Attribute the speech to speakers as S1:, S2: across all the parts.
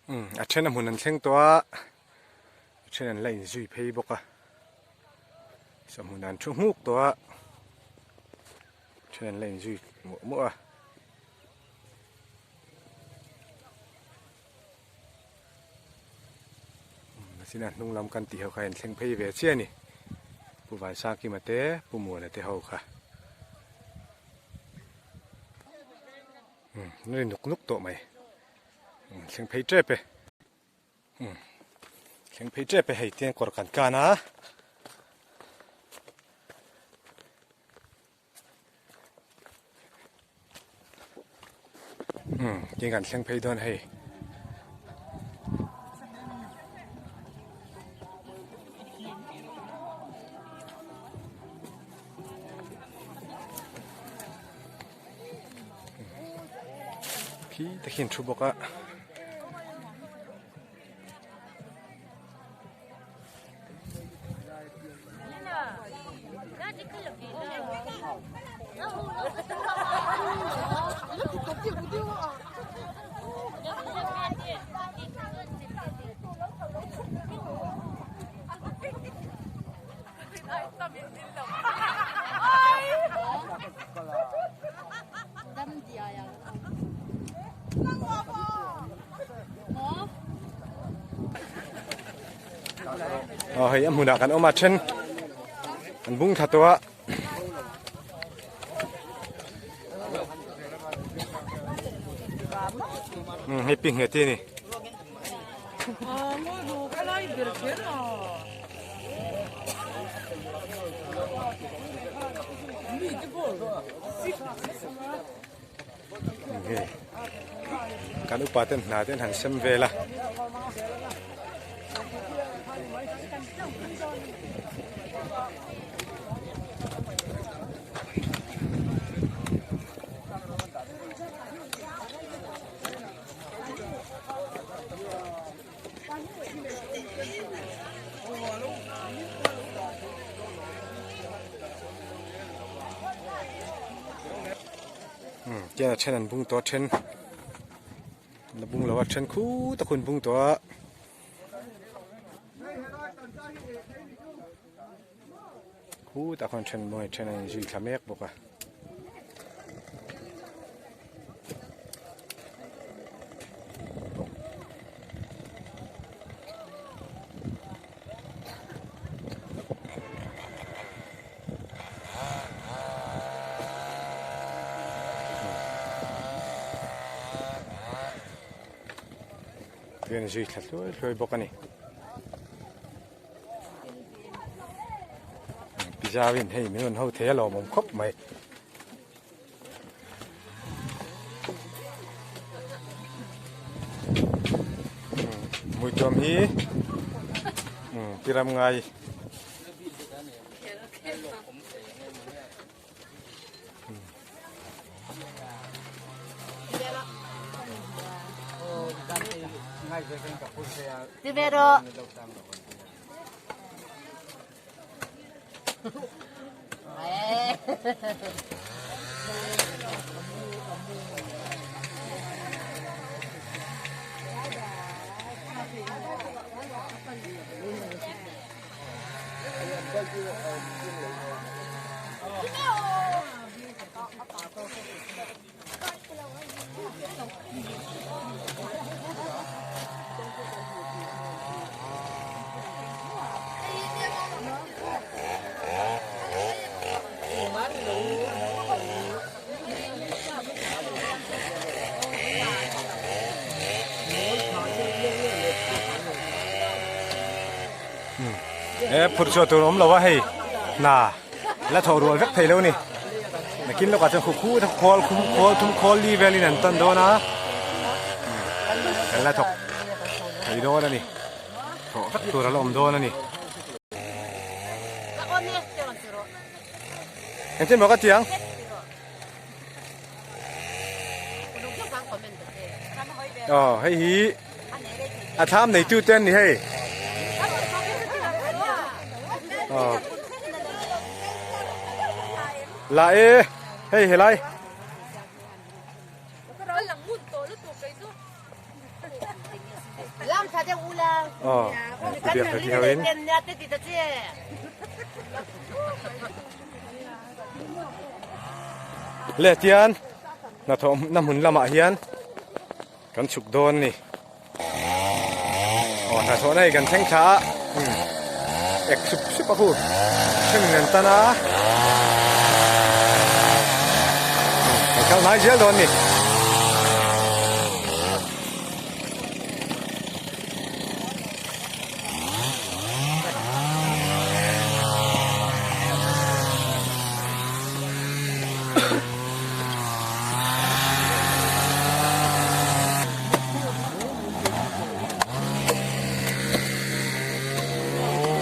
S1: Umm a then a hmun an thleng tawh a, a then an la inzui phei bawk a, sawmhmun an thu nghuk tawh a, a then an la inzui muah muah a. Mahse a hnung lam kan tih ho kha a inthleng phei ve chiah a ni. Pu Vansangkima te Pu Muana te ho kha. Umm an ri nuk nuk tawh mai. Umm thleng phei tep e. Umm thleng phei tep e hei tiang kawr kan kan a. Umm tin kan thleng phei dawn hei. Khi te khi an thu bawk a. Aw hei a hmunah kan awm a then an bung thla tawh a. Umm hei pi nghet hi a ni. Kan upa ten hna te an han sem vel a. Tian a then an bung tawh a then la bung lo a then khut a khu an bung tawh a. Khutah khuan then mawi then an inzui thla mek bawk a. Tui an zui thla hluai hluai bawk a ni. Pizza in hei min rawn ho thei a lawmawm khawp mai. Hmuituam hi tiram ngai. E phurh chhuah tur awm lo a hei hna la thawh rual vek thei lo ni nakin lawkah chuan khu khu khawl khum khawl thum khawl li velin an tan dawn a kan la thawk thei dawn a ni thawh vek tur a la awm dawn a ni. Engtin maw ka ti ang? Aw hei hi a thlam neitu te an ni hei. Aw la e hei helai. Aw Pu Biakhlei ti ho in. Le tian hnathawh na hmun lamah hian kan chhuk dawn a ni. Aw hnathawhna hi kan thleng thla a ek sup sup a khu thenin an tan a kan kal hnai zel dawn a ni.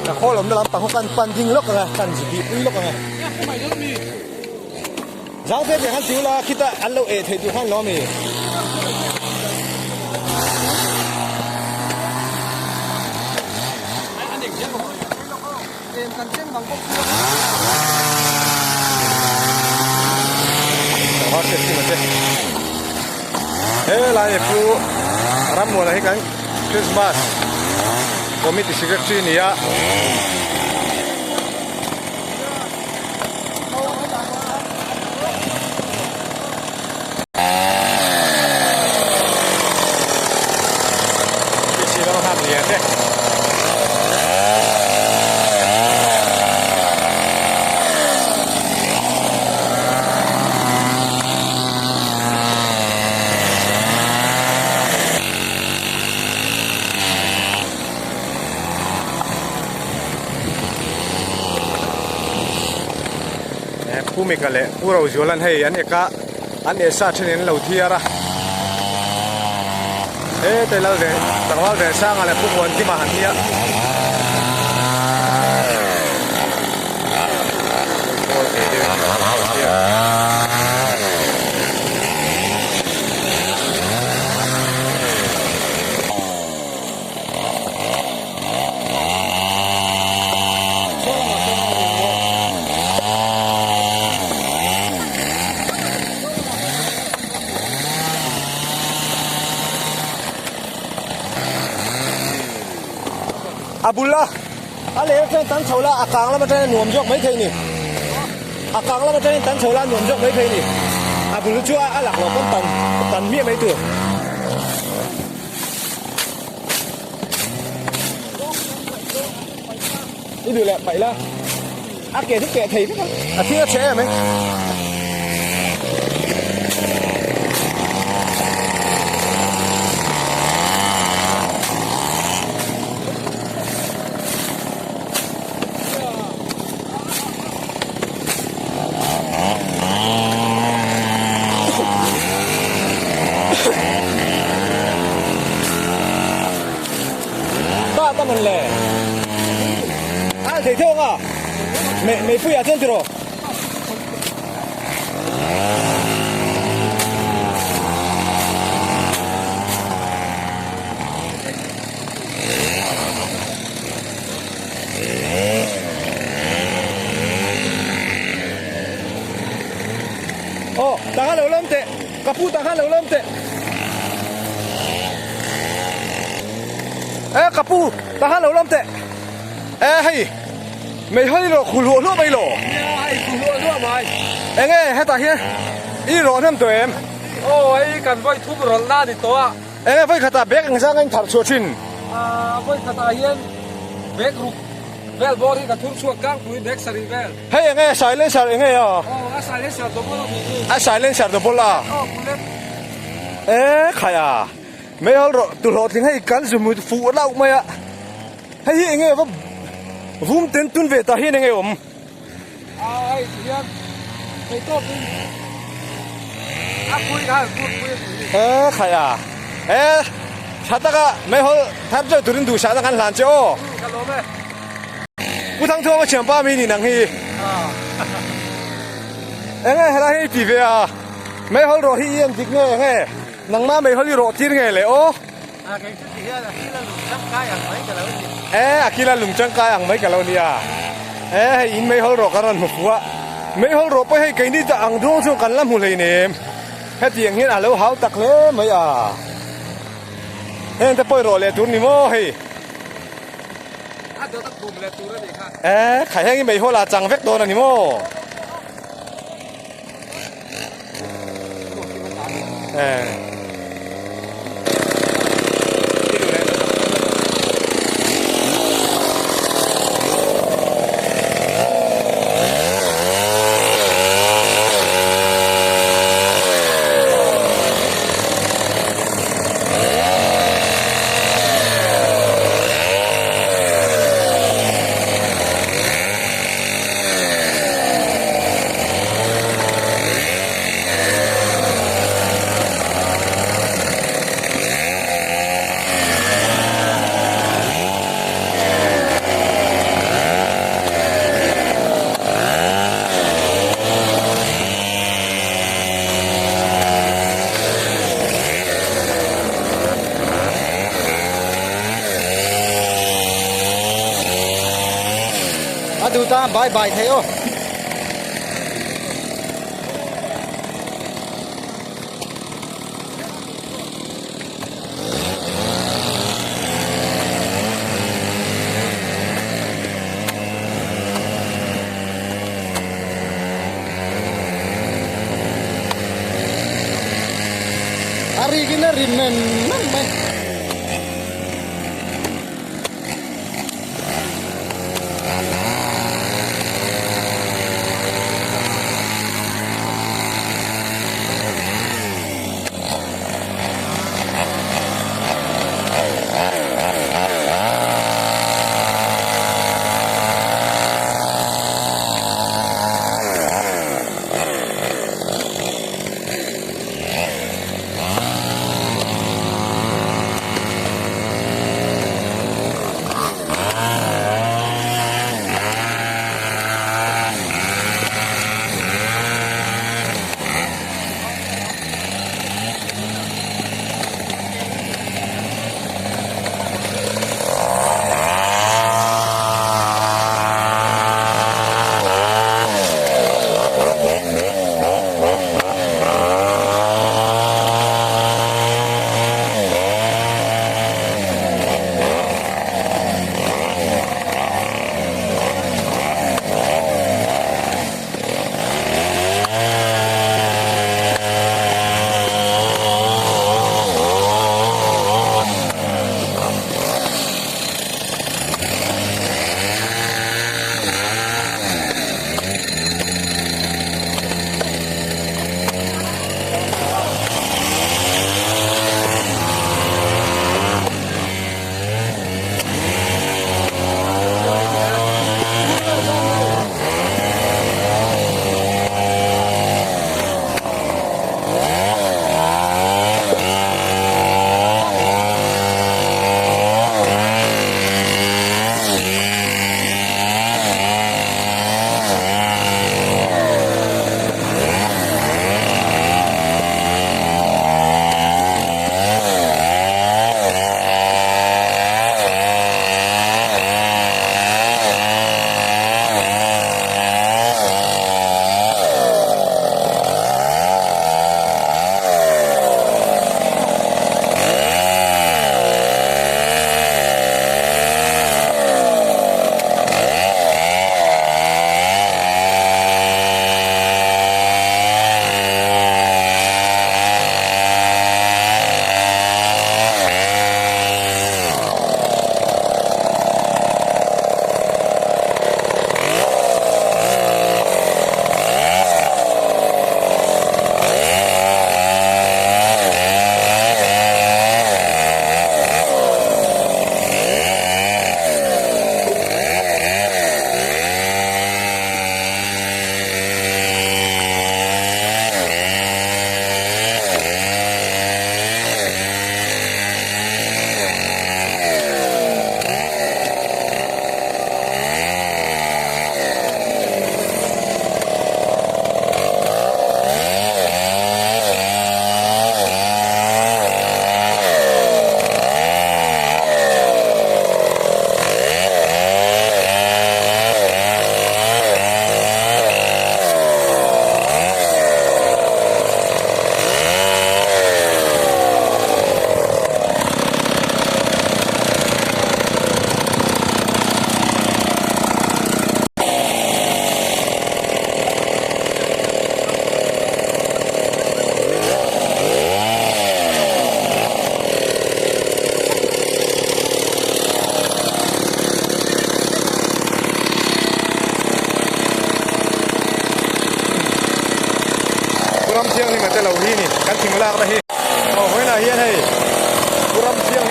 S1: Ka khawl awmna lampang ho kan pan ding lawk ang a, kan zu bih pui lawk ang a. Zang te te khan ti ula khita an lo eh theih tur khan lo ami. He lai hi chu rammuana hi kan Christmas committee secretary a ni a. Pu Mika leh Pu Rozualan hei an ek a, an eh sa thenin an lo thiar a. He lal ve tlangval ve sanga leh Pu Muankima han nia. A bul a a leh atangin tan chho la a kang lam atangin a nuam zawk mai thei ni a kang lam atangin tan chho la a nuam zawk mai thei ni a bul chu a lak loh pawn tan tan miah mai tur. I duh leh paih la a ke chu keh thei vek a a thing a chhe em e. Ta ta man le a thei theuh anga mei meipui ah chuan tiraw Aw tah khan lo lawm teh ka pu tah khan lo lawm teh e ka pu tah khan lo lawm teh e hei mei hawi rawh khu hluah hluah mai lo enge hetah hian i rawh hnem tawh em
S2: aw hei kan vawi thum rawlh na a ni tawh a.
S1: Enge vawi khatah bag ang zang a inthar chhuah thin?
S2: Aaa vawi khatah hian bag ruk vel bawr hi ka thur chhuak tlangpui bag sarih vel.
S1: Hei enge silencer enge a?
S2: Aw a silencer double a nih chu.
S1: A silencer double a?
S2: Aw bullet.
S1: E khai a meihawl rawh tu hlawhtling hei kan zu mut fuh lauh mai a hei hi enge va vum ten tun ve tah hian enge awm?
S2: Aa hei ti hian theihtawp in a pui kha an put pui a nih hi.
S1: E khai a e tha taka meihawl thar deuh turin duhsahna kan hlan che aw.
S2: Ka lawm e.
S1: Pu Thangthuama thianpa mi ni nang hi. Enge helai hi ti ve a meihawl rawh hi i en dik nge enge nangma meihawl i rawh tir nge le aw.
S3: A kei chu ti hian a kila lung tangkai ang mai ka lo ni.
S1: E a kila lung tangkai ang mai ka lo ni a. E hei in meihawl rawh kan rawn hmu fu a. Meihawl rawh pawh hei keini ta ang duang chu kan la hmu hleinem. Hetiang hian a lo hau tak hle mai a. Heng te pawh i rawh leh tur ni maw hei.
S2: A dawt a khum leh tur a nih kha.
S1: E khai heng i meihawl ah chang vek dawn a ni maw. E.
S3: A duh ta bye bye thei aw. A rik in a rim mem mem mai.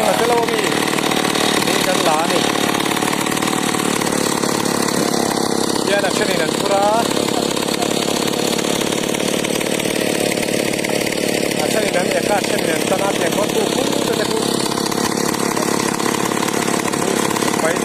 S1: la tel lo a mi tiin kan la a ni. Hian a thenin an phur a, a thenin an ek a, a thenin an tan a, tiang khawn tu khur te te chu an nui suk suk mai.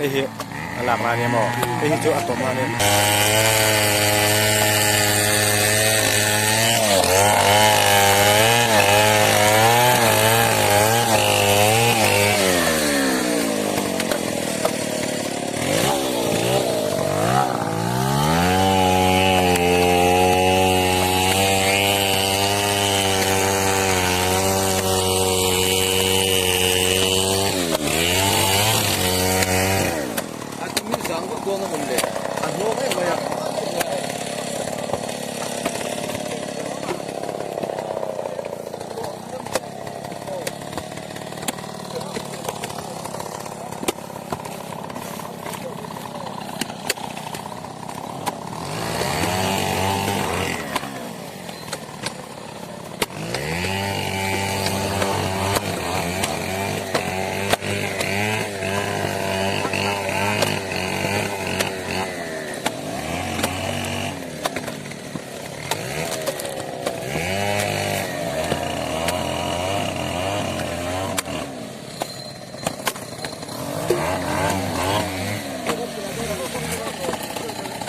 S1: Hei hi a lak na ania maw hei hi chu a tawp na ania.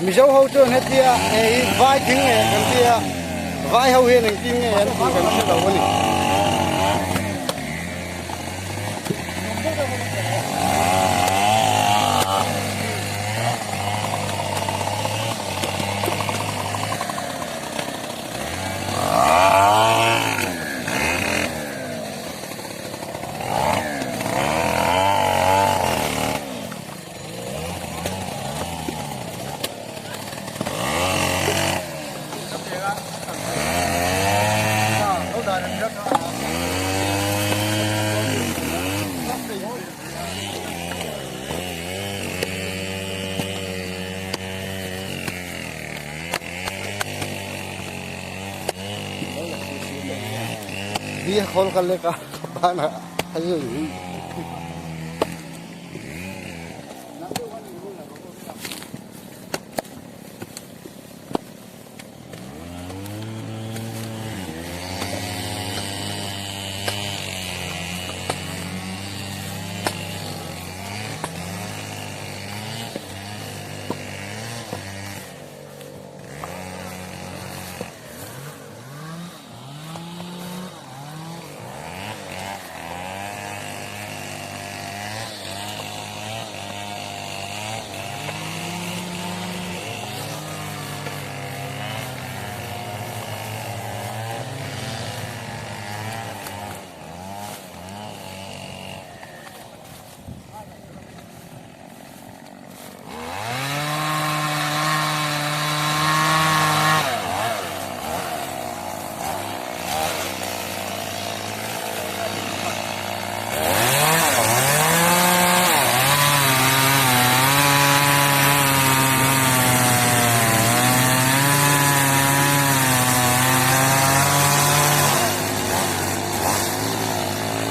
S3: Mizo ho chuan hetia hei hi vai thing nge kan tia vai ho hian engtin nge an tih kan hre lo a ni. Bia khawl ka lek a ka banah a zui.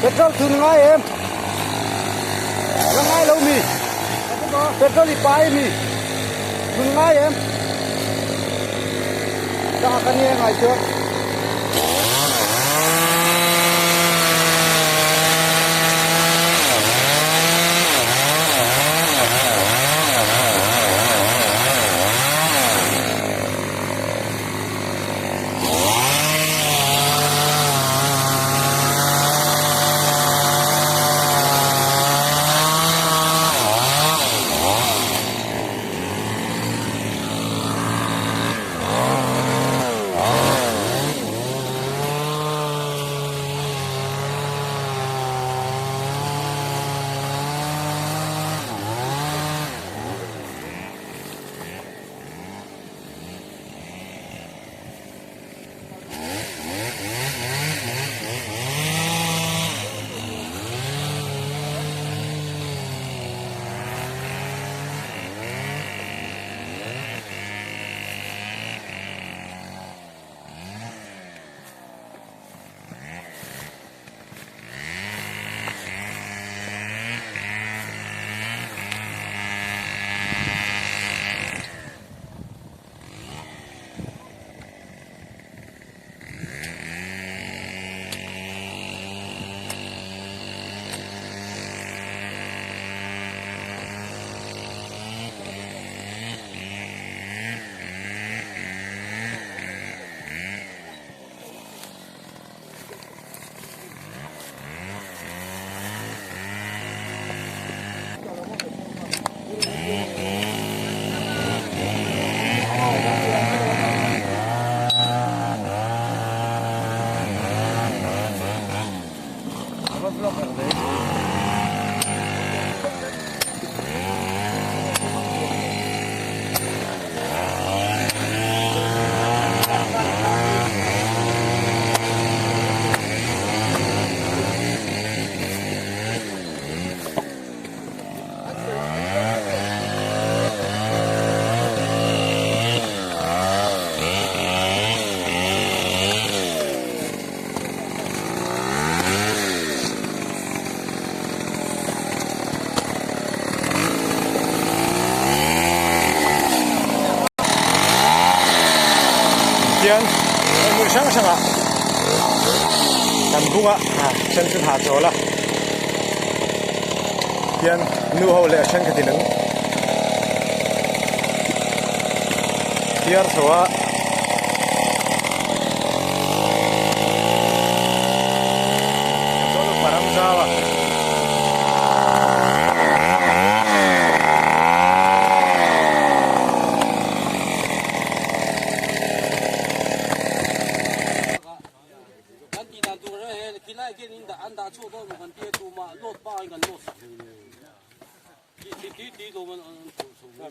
S3: Petrol thun ngai em la ngai lo mi petrol i pai mi thun ngai em ta ka nia ngai chuan.
S1: hrang hrangah kan bung a then chu hna chawl a hian nu ho leh thenkhatin an thiar chho a.
S4: Kan tih dan tur reng hian khilai khian in dah an dah chhuak dawn maw kan tia tumah load pa in kan load sak thei lo ti ti ti ti lo man an chhuah chho mai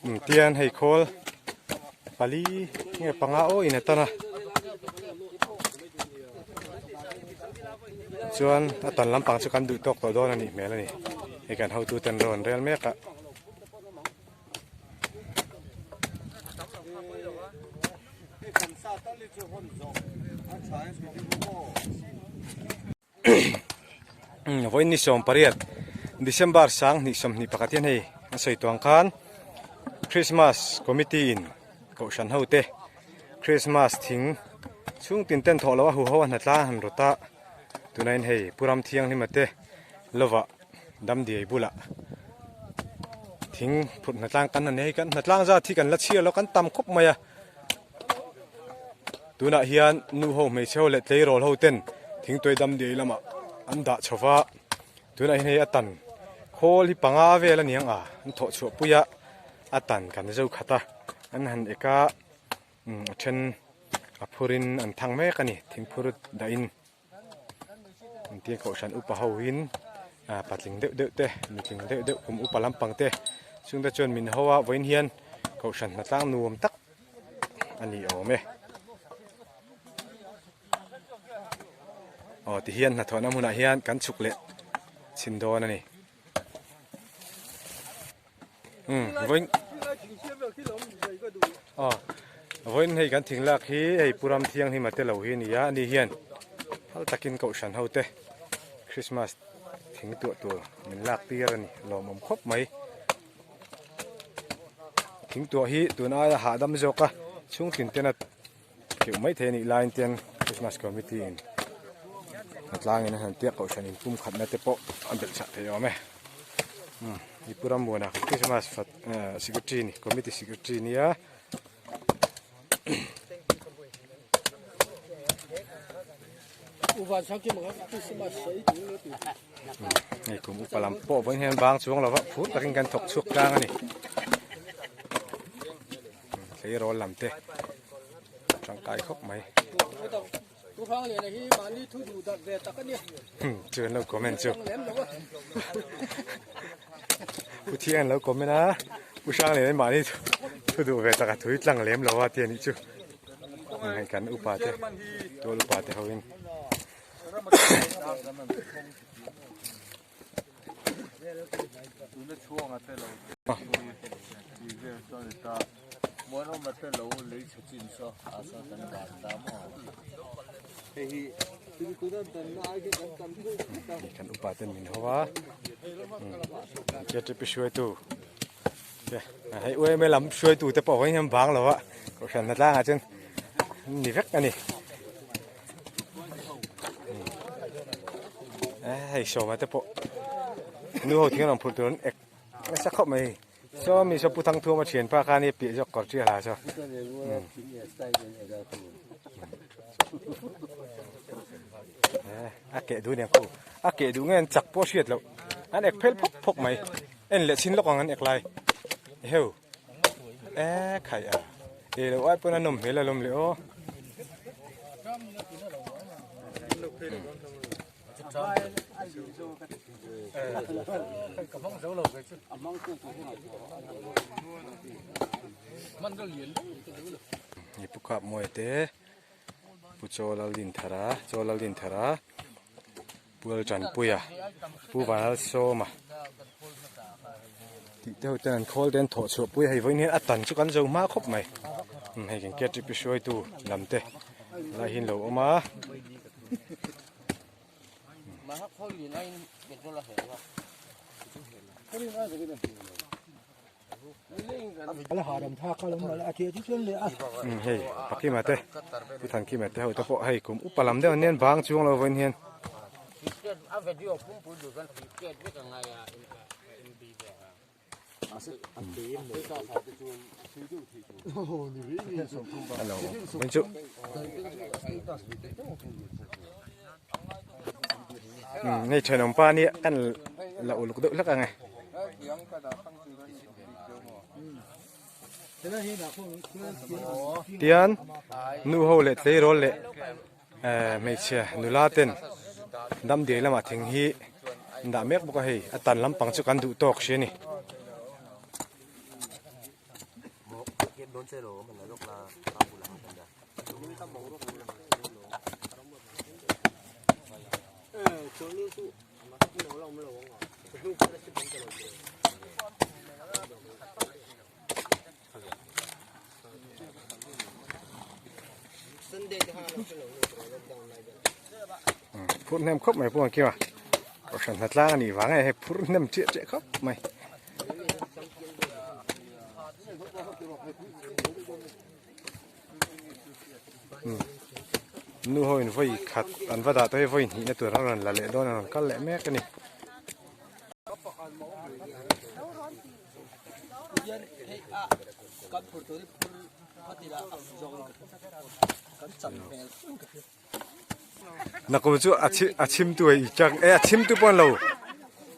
S1: mai tian hei khawl pali nge panga aw in a tan a chuan a tan lampang chu kan duh tawk tawh dawn a nih hmel a ni hei kan hotu ten rawn rel mek a. Vawiin ni 18 December 2021 hian hei a sawi tuang khan Christmas Committee in Kohhran ho te Christmas thing chhung tin ten thawh loh a huho a hnatlang han rawt a tunah in hei Pu Ramthianghlima te lovah Damdiai bulah thing phut hnatlang kan han nei kan hnatlang zat hi kan la chhiar lo kan tam khawp mai a tunah hian nu ho hmeichhe ho leh tleirawl ho ten thingtuai damdiai lamah an dah chho va tunah hian hei a tan khawl hi panga vel a ni ang a an thawh chhuah pui a a tan kan zo khat a an han ek a a then a phurin an thang mek a ni thingphur dahin. Engtin kohhran upa ho in ah patling deuh deuh te nutling deuh deuh kum upa lampang te chungte chuan min ho a vawiin hian kohhran hnatlang nuam tak a ni awm e. Aw tihian hnathawhna hmunah hian kan chhuk leh chhin dawn a ni. Umm vawiin aw vawiin hei kan thing lak hi hei pu ram thianghlim a te lo hi a ni a ani hian phal takin kohhran ho te Christmas thing tuah tur min lak tir a ni lawmawm khawp mai thing tuah hi tun aia hahdam zawk a chhungtin tena keuh mai thei a nih laiin ten Christmas committee in a tlangin a han tiak kohhran in pum khatna te pawh a belh chah thei awm e. Umm hi pu Rammuana Christmas fat eh secretary ni committee secretary nia. Hei kum upa lam pawh vawiin hian bang chuang lova phur takin kan thawk chhuak tlang a ni. Tleirawl lam te tangkai khawp mai. Chu an lo comment chu. Pu Thiang an lo comment a, Pu Hrangliana hi mahni thu duh ve tak a thui tlang lem lo a ti a nih chu. Hei kan upa te, tual upa te hoin. Kan upa ten min ho a KTP hruaitu te hei UMA lam hruaitu te pawh hian bang lo a kohhran hna tlangah chuan ni vek a ni. Hei sawma te pawh nu ho thing an rawn phurh tur an ek nasa khawp mai saw mi saw pu thangthuama thianpa kha ania piah zawk kawr ṭial ha saw a keh duh aniang khu a keh duh nge an chak pawh a hriat loh an ek phel phawk phawk mai en leh chhin lawk ang an ek lai heu. E khai a e lo ai pawn a nawm hmel alawm le aw. Ni pu kap mawi te pu chaw Laldinthara chaw Laldinthara pu Laltanpuia pu Vanlalsawma tih te ho ten an khawl te an thawh chhuah pui a hei vawiin hian a tan chu kan zo hma khawp mai hei kan KTP hruaitu lam te lai hi an lo awm a. Hei Pakima te Pu Thankima te ho te pawh hei kum upa lam deuh an nia bang chuang lo vawiin hian. Hello vawiin chu hei thenawm pa nia kan la uluk deuh hlek ang e. Tian nu ho leh tleirawl leh eh hmeichhia nula ten damdiai lamah thing hi an dah mek bawk a hei a tan lampang chu kan duh tawk hria a ni. Phur hnem khawp mai pawh ang kima kohhran hnatlang a nih vang e hei phur hnem chiah chiah khawp mai. Nu ho in vawi khat an va dah tawh hi vawi hnih na tur an rawn la leh dawn an rawn kal leh mek a ni. Nakum chu a chhim tu hei i chak e a chhim tu pawh an lo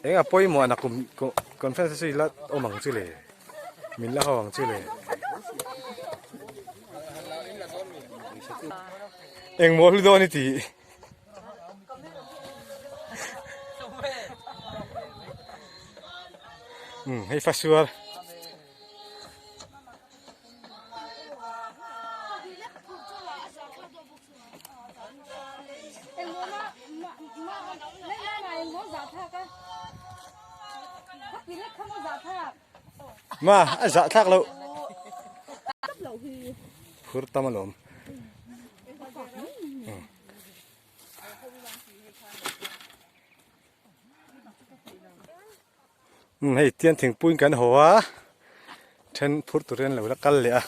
S1: eng a pawimawh a nakum conference chu i la awm ang chu le min la ho ang chu le engmaw hlu dawn i tih. Hei fasual. Ma a zah thlak loh. Phur tam alawm. Hei tian thingpuiin kan haw a then phur turin an lo la kal leh a.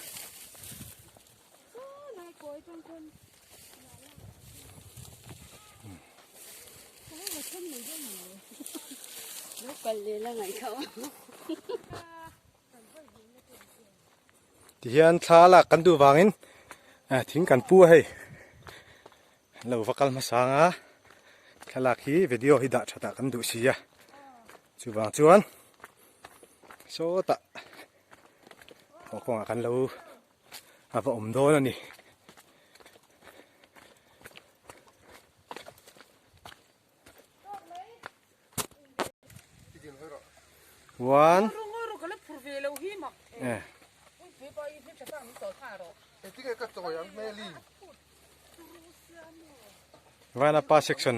S1: Tihian thla lak kan duh vangin thing kan pu a hei. Lo va kal hmasa ang a, thlalak hi video hi dah that ah kan duh si a, chuvang chuan sawtah haw kawngah kan lo a va awm dawn a ni. One. Eh. Vanapa section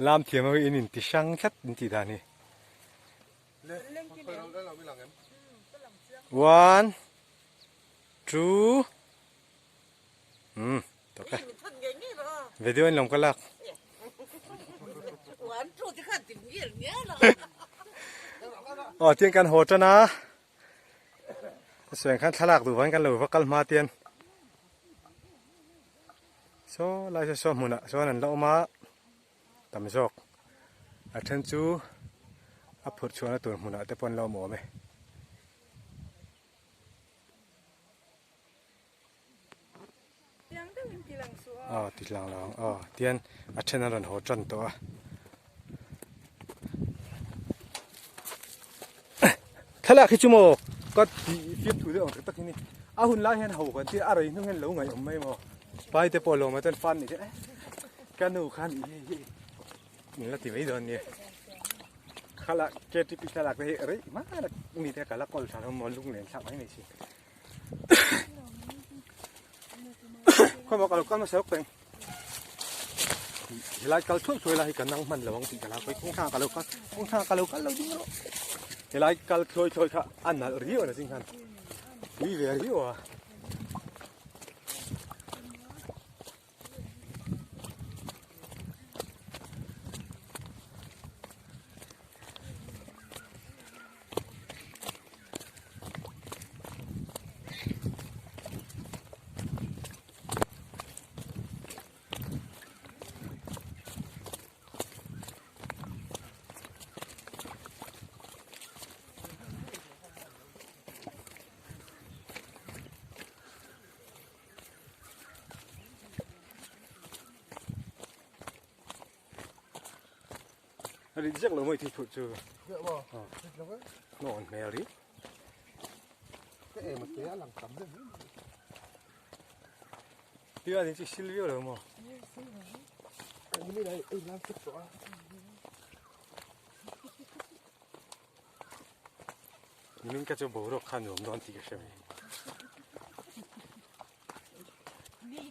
S1: lam thiam ho in in ti hrang tlat in tih dan hi. One, two, tawk e. Video in lawm ka lak. Aw tiang kan haw tan a. Suang khan thlalak duh vangin kan lo va kal hma tian. Saw lai saw saw hmunah sawn an la awm a tam zawk. A then chu a phurh chhuahna tur hmunah te pawh an la awm awm e. Aw ti tlang lo ang aw tian a then an rawn haw tan tawh a. Thlalak hi chu maw ka tih fiam thu deuh ang tak tak hi ni a hun lai hian ho kan tia a rei hnung hian lo ngaih awm mai maw pai te pawh lawm ah chuan fan ni te ka nu khan i hei hi min la ti mai dawn nia khala ktp thlalak te hi rei hma mi te ka la kawl tha lo maw lunglen thlak mai mai si. Khawma ka lo kal hmasa lawk teng. Helai kal thuai thuai lai hi ka nang hman lo ang tih ka la kawih kawng thlang ah ka lo kal kawng thlang ah ka lo kal lo ding rawh. Helai kal thuai thuai kha a nalh riau a ni zing khan tui ve riau a. A rit ziak lo maw i thil phurh chu? Hnawn hmel ri. Tia ni chi sil viau lo maw? Nimin ka chu boruak kha nuam dawn tih ka hre mai.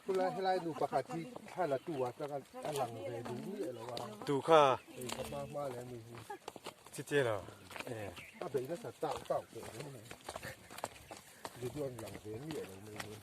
S2: Khulai helai nu pakhat hi thla la tu ah chuan a lang ve duh miah lo a.
S1: Tu kha.
S2: Hei ka hma hma leh ani hi.
S1: Chiche lo. Eh.
S2: A beih nasa tau tau teh reng mai. Zu chu an lang ve miah lo mai hi.